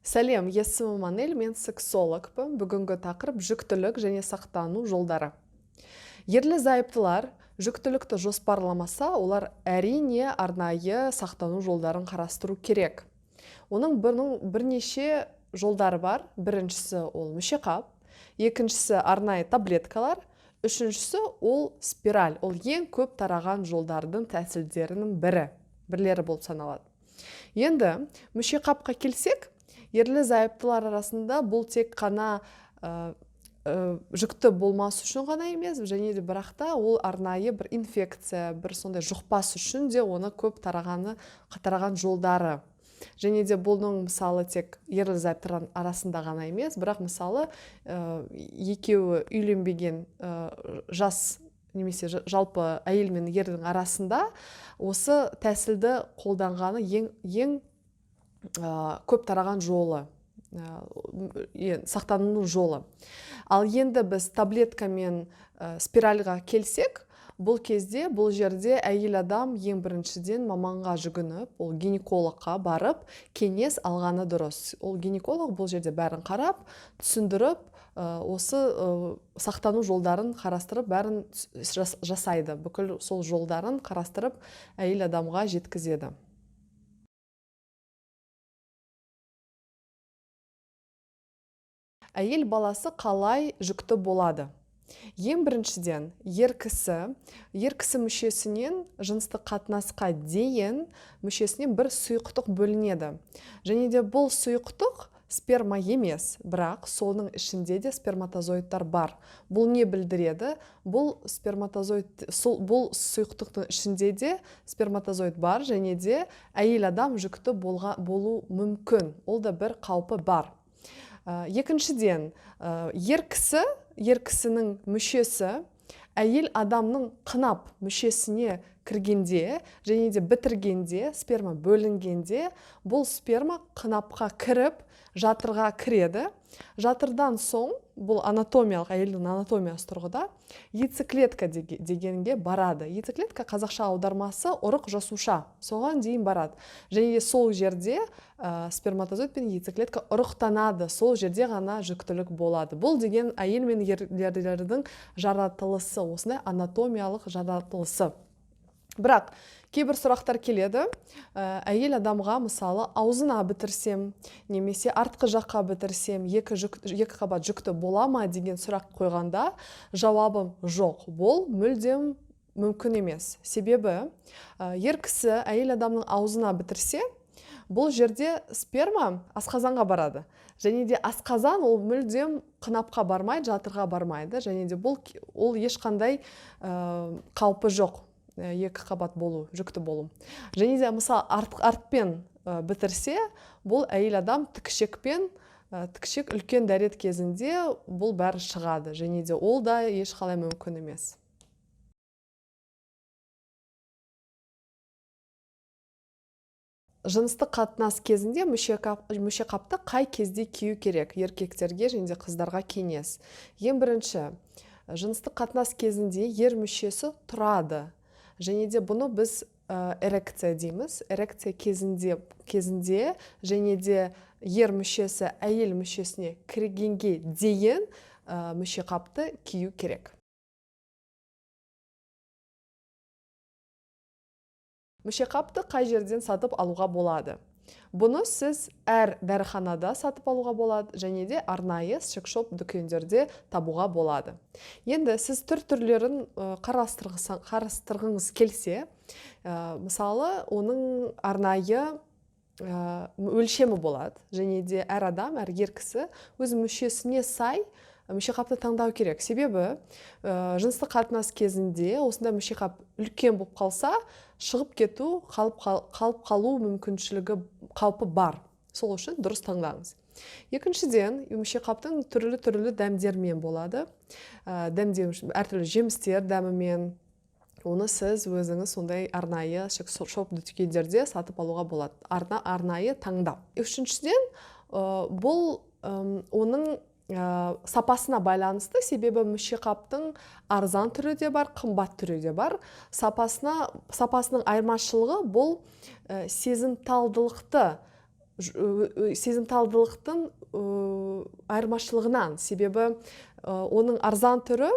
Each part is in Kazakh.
Сәлем, есімім Анель, мен сексологпын. Бүгінгі тақырып: жүктілік және сақтану жолдары. Ерлі зайыптылар жүктілікті жоспарламаса, олар, әрине, арнайы сақтану жолдарын қарастыру керек. Оның бұның бірнеше жолдары бар. Біріншісі – ол мүшеқап, екіншісі – арнайы таблеткалар, үшіншісі – ол спираль. Ол ең көп тараған жолдардың, тәсілдерінің бірлері болып саналады. Енді мүшеқапқа келсек, ерлі зайыптылар арасында бұл тек қана жүкті болмас үшін ғана емес, және де бірақ та ол арнайы бір инфекция, бір сондай жұқпас үшін де оны көп тараған жолдары. Және де бұның, мысалы, тек ерлі зайыптылар арасында ғана емес, бірақ, мысалы, екеуі үйленбеген жас немесе жалпы әйел мен ердің арасында осы тәсілді қолданғаны ең көп тараған жолы, сақтану жолы. Ал енді біз таблетка мен спиральға келсек, бұл кезде, бұл жерде әйел адам ең біріншіден маманға жүгініп, ол гинекологқа барып кеңес алғаны дұрыс. Ол гинеколог бұл жерде бәрін қарап, түсіндіріп, осы сақтану жолдарын қарастырып, бәрін жасайды. Бүкіл сол жолдарын қарастырып, әйел адамға жеткізеді. Әйел баласы қалай жүкті болады? Ең біріншіден, ер кісі мүшесінен жыныстық қатынасқа дейін мүшесінен бір сұйықтық бөлінеді. Және де бұл сұйықтық сперма емес, бірақ соның ішінде де сперматозоидтар бар. Бұл не білдіреді? Бұл сперматозоид, сол, бұл сұйықтықтың ішінде де сперматозоид бар және де әйел адам жүкті болу мүмкін. Ол да бір қаупі бар. Екіншіден, ер кісінің мүшесі әйел адамның қынап мүшесіне кіргенде және де бітіргенде, сперма бөлінгенде, бұл сперма қынапқа кіріп, жатырға кіреді. Жатырдан соң, бұл анатомиялық, әйелдің анатомиясы тұрғыда, яйцеклетка дегенге барады. Яйцеклетка, қазақша аудармасы ұрық жасуша, соған дейін барады. Және де сол жерде сперматозоид пен яйцеклетка ұрықтанады, сол жерде ғана жүктілік болады. Бұл деген әйел мен ерлердің жаратылысы, осындай анатомиялық жаратылысы. Бірақ кейбір сұрақтар келеді. Әйел адамға, мысалы, аузына бітірсем немесе артқы жаққа бітірсем, екі қабат жүкті бола ма деген сұрақ қойғанда, жауабым: жоқ, бұл мүлдем мүмкін емес. Себебі ер кісі әйел адамның аузына бітірсе, бұл жерде сперма асқазанға барады. Және де асқазан ол мүлдем қынапқа бармайды, жатырға бармайды. Және де бұл ол ешқандай қаупі жоқ екі қабат болу, жүкті болу. Және де, мысалы, артпен бітірсе, бұл әйел адам тікішек, үлкен дәрет кезінде бұл бәрі шығады. Және де ол да ешқалай мүмкін емес. Жыныстық қатынас кезінде мүшеқапты қай кезде кию керек? Еркектерге және де қыздарға кеңес. Ең бірінші, жыныстық қатынас кезінде ер мүшесі тұрады. Және де бұны біз эрекция дейміз. Эрекция кезінде және де ер мүшесі әйел мүшесіне кіргенге дейін мүшеқапты кию керек. Мүшеқапты қай жерден сатып алуға болады? Бұны сіз әр дәріханада сатып алуға болады және де арнайы секс-шоп дүкендерде табуға болады. Енді сіз түр-түрлерін қарастырғыңыз келсе, мысалы, оның арнайы өлшемі болады. Және де әр адам, әр ер кісі өз мүшесіне сай мүшеқапты таңдау керек. Себебі жыныстық қатынас кезінде осындай мүшеқап үлкен болып қалса, шығып кету, қалып қалу мүмкіншілігі, қаупі бар. Сол үшін дұрыс таңдаңыз. Екіншіден, мүшеқаптың түрлі-түрлі дәмдермен болады. Дәмдеу үшін әртүрлі жемістер дәмімен. Оны сіз өзіңіз сондай арнайы шоп дүкендерде сатып алуға болады. Арнайы таңдап. Үшіншіден, бұл оның Сапасына байланысты, себебі мүшеқаптың арзан түрі де бар, қымбат түрі де бар. Сапасының айырмашылығы бұл сезімталдылықтың айырмашылығынан, себебі оның арзан түрі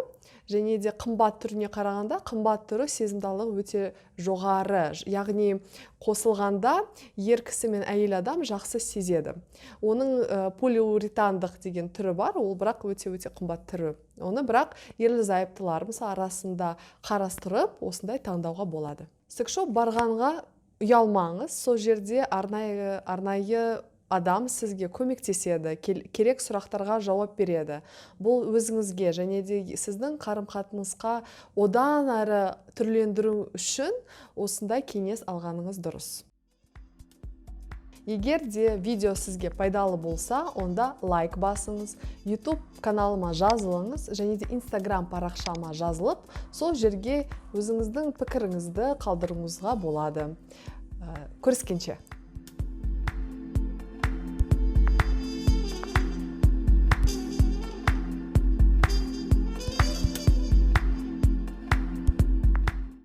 және де қымбат түріне қарағанда, қымбат түрі сезімталдығы өте жоғары, яғни қосылғанда ер кісі мен әйел адам жақсы сезеді. Оның полиуретандық деген түрі бар, ол бірақ өте өте қымбат түрі. Оны бірақ ерлі зайыптылар, мысалы, арасында қарастырып, осындай таңдауға болады. Секс-шоп барғанға ұялмаңыз, сол жерде арнайы адам сізге көмектеседі, керек сұрақтарға жауап береді. Бұл өзіңізге және де сіздің қарым-қатынасқа одан әрі түрлендіру үшін осындай кеңес алғаныңыз дұрыс. Егер де видео сізге пайдалы болса, онда лайк басыңыз, YouTube каналыма жазылыңыз және де Instagram парақшама жазылып, сол жерге өзіңіздің пікіріңізді қалдыруыңызға болады. Көріскенше!